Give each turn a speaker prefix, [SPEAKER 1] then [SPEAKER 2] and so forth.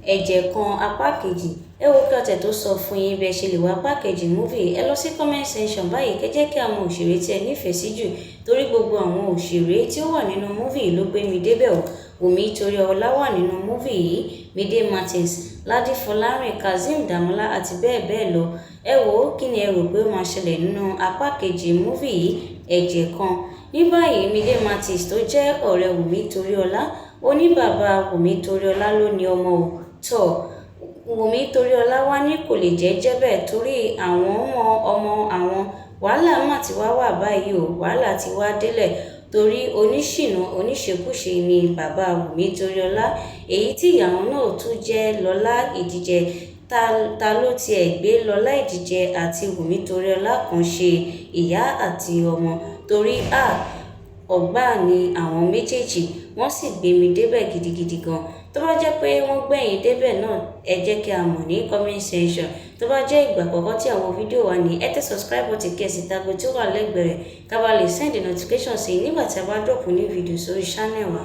[SPEAKER 1] Ẹ̀jẹ̀ Kan apá kejì. Ẹ wo kí ọ̀tẹ̀ tó sọ fún yín bí ẹ ṣe lè wo apá kejì movie. Ẹ lọ sí comment section báyìí kẹ́ jẹ́ kí a mọ òṣèré tí ẹ nífẹ̀ẹ́ sí jù, torí gbogbo àwọn òṣèré tí ó wà nínú movie ló gbé mi débẹ̀ o. Wùmí Toríọlá wà nínú movie yìí, Mide Martins, Ladi Fọlárìn, Kazeem Dàmọ́lá àti bẹ́ẹ̀ bẹ́ẹ̀ lọ. Ẹ wò ó, kí ni ẹ rò pé ó máa ṣẹlẹ̀ nínú apá kejì movie yìí, Ẹ̀jẹ̀ Kan? Ní báyìí, Mide Martins tó jẹ́ ọ̀rẹ́ Wùmí Toríọlá, ó ní bàbá Wùmí Toríọlá ló ní ọmọ o. Tọ́ Wùmí Toríọlá wá ní kò lè jẹ́ bẹ́ẹ̀ torí àwọn mọ ọmọ àwọn. Wàhálà mà ti wá wà báyìí o, wàhálà ti wá délẹ̀ torí oníṣìnà oníṣekúṣe ni bàbá Wùmí Toríọlá, èyí tí ìyàwó náà tún jẹ́ Lọlá Ìdíje. Ta ló tiẹ̀ gbé Lọlá Ìdíje àti Wùmí Toríọlá kan ṣe ìyá àti ọmọ? Torí à, ọ̀gbà ni àwọn méjèèjì, wọ́n sì gbé mi débẹ̀ gidigidi gan. Tó bá jẹ́ pé wọ́n gbẹ̀yìn débẹ̀ náà, ẹ jẹ́ kí a mọ̀ ní comment section. Tó bá jẹ́ ìgbà àkọ́kọ́ tí àwọn fídíò wa ní, ẹ tẹ subscribe button kí ẹ sì tẹ ago tí ó wà lẹ́gbẹ̀ẹ́ rẹ̀ ká bá lè send notification sí nígbà tí a bá drop new video sórí channel wa.